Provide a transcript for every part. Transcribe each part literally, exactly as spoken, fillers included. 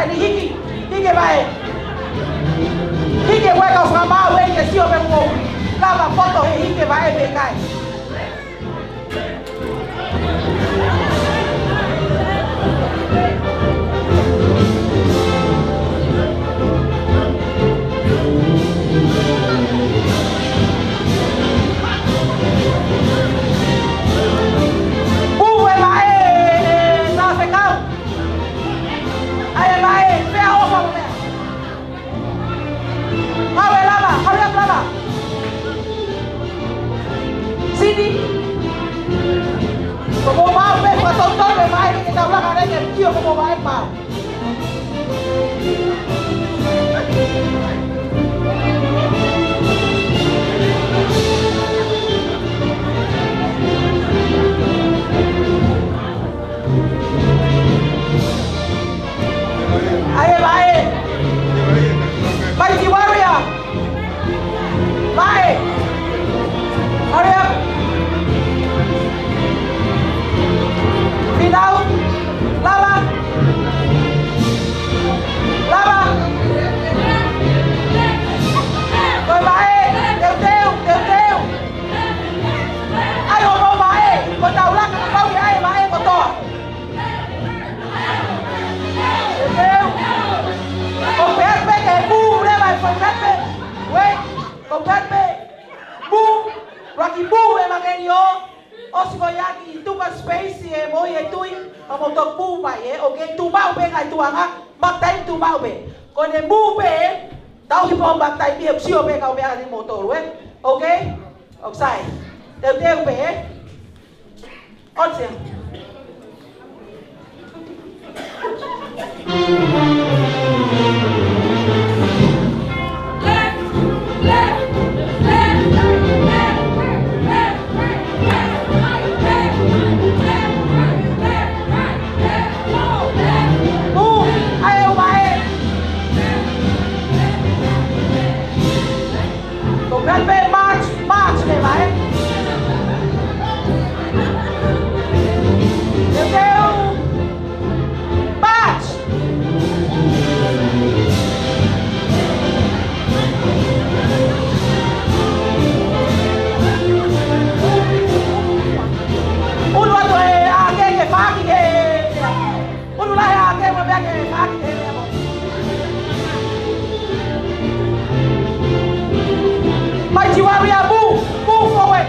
Ni hiki, hiki e vaʻe. Hiki e vaʻe kau fakamaau eni ke sio pe ʻoku lava poto he hiki e vaʻe pe ʻikai. Pū e vaʻe, ē, ē, na fekau. ʻAi e vaʻe, pea ʻofa mo mea. Hau e lava, hau e lava. Sini. Ko mo mau me fa tau tau me mai ke tau laka reke kio ko mo mai mau. ʻAi e vaʻe. Mighty Warrior. Vaʻe. Hurry up. Finau. Lava. Lava. Ko e vaʻe. Teuteu, teuteu. ʻAi hoʻomou vaʻe. Ko tau laka, pau ia e vaʻe kotoa. Ko Pepe ke pū leva e fau Pepe. Wei, ko Pepe. Pū, ʻuluaki pū e vangeli ʻo, ʻosi ko ia ki tuku space e moʻui e tui, ka mou toki pū mai ē, ʻoku kei tuʻu maʻu pē ngaahi tuʻunga, maʻu taimi tuʻu maʻu pē. Ko ʻene pū pē, tau hipo maʻu taimi ē, sio pē kau meʻa ni mo tolu ē. Okay? ʻOku sai. Teuteu pē ē. ʻOtua. Move. ʻAi e vaʻe. Ko Pepe, march, march, me vai. Teuteu, march. ʻUlu atu e ake ke faki ke. ʻUlu lahi ake mo pea ke faki ke. Mighty Warrior, move, move forward.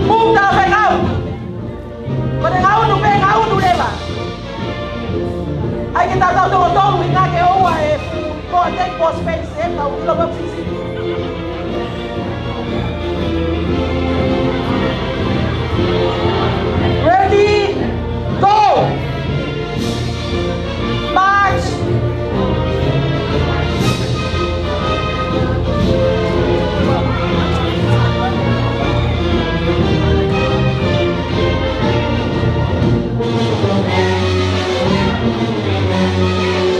Move, tau fekau. Ko e ngaunu pē, ngaunu leva. ʻAi ke tau tau toko tolu ʻi ngā ke ʻoua e fuʻu ko a take boss space e kau ʻilo pē sisi. Ready, go! March!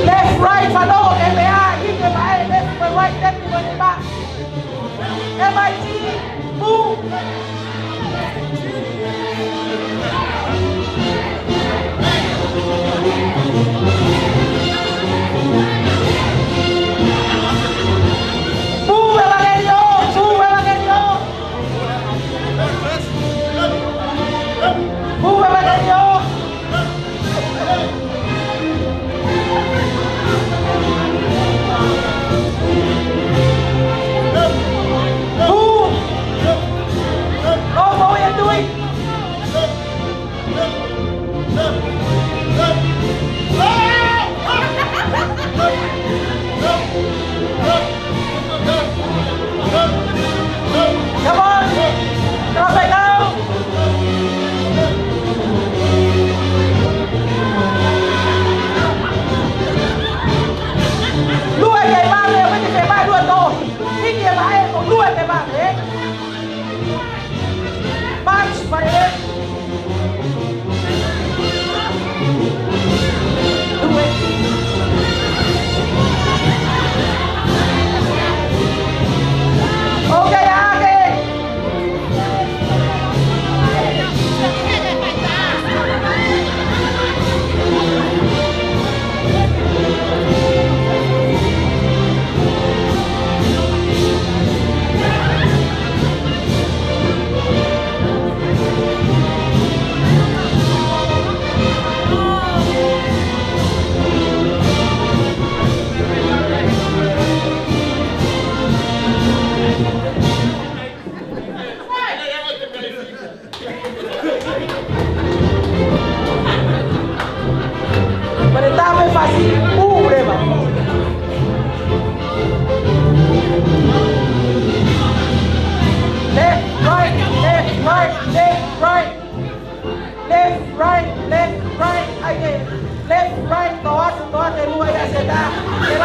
Left, right, fanongo ke meʻa, hiki mai, left, right, left, right,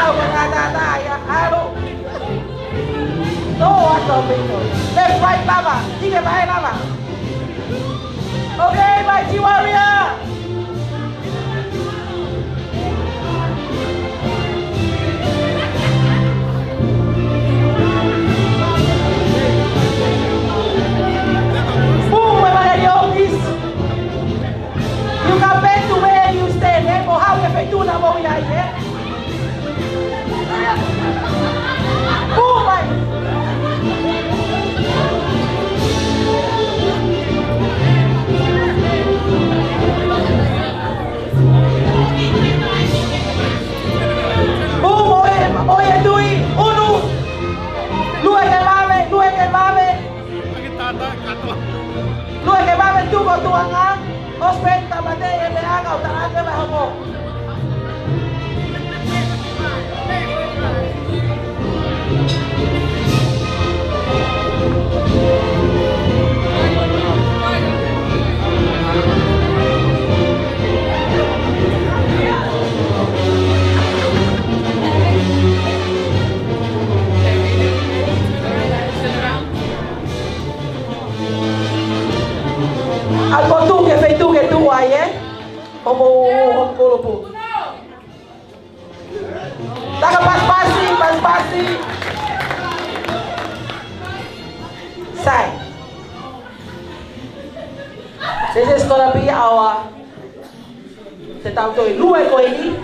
Au ka ngata ta ia alo. No, atu pē no. Left, right, lava. Ike mai lava. Okay, Mighty Warrior. Boom, everybody, all this. You come back to where you stand, eh? Mo haʻu ki he feituʻu naʻa mou ʻi ai, eh? Boom, mai. Boom, ʻoiauē, ʻoiauē, tui, unu. Lue ke vave, lue ke vave. Lue ke vave, tuʻu ko tuʻanga. ʻOsi pē tamateʻi e leʻanga ʻo talaange mai homo. ʻAlu ʻo tuʻu ki he feituʻu ke tuʻu ai, eh? Homo, homo kolopu. Taka pasipasi, pasipasi. Sai. This is gonna be our, te tau toe lue ko eni.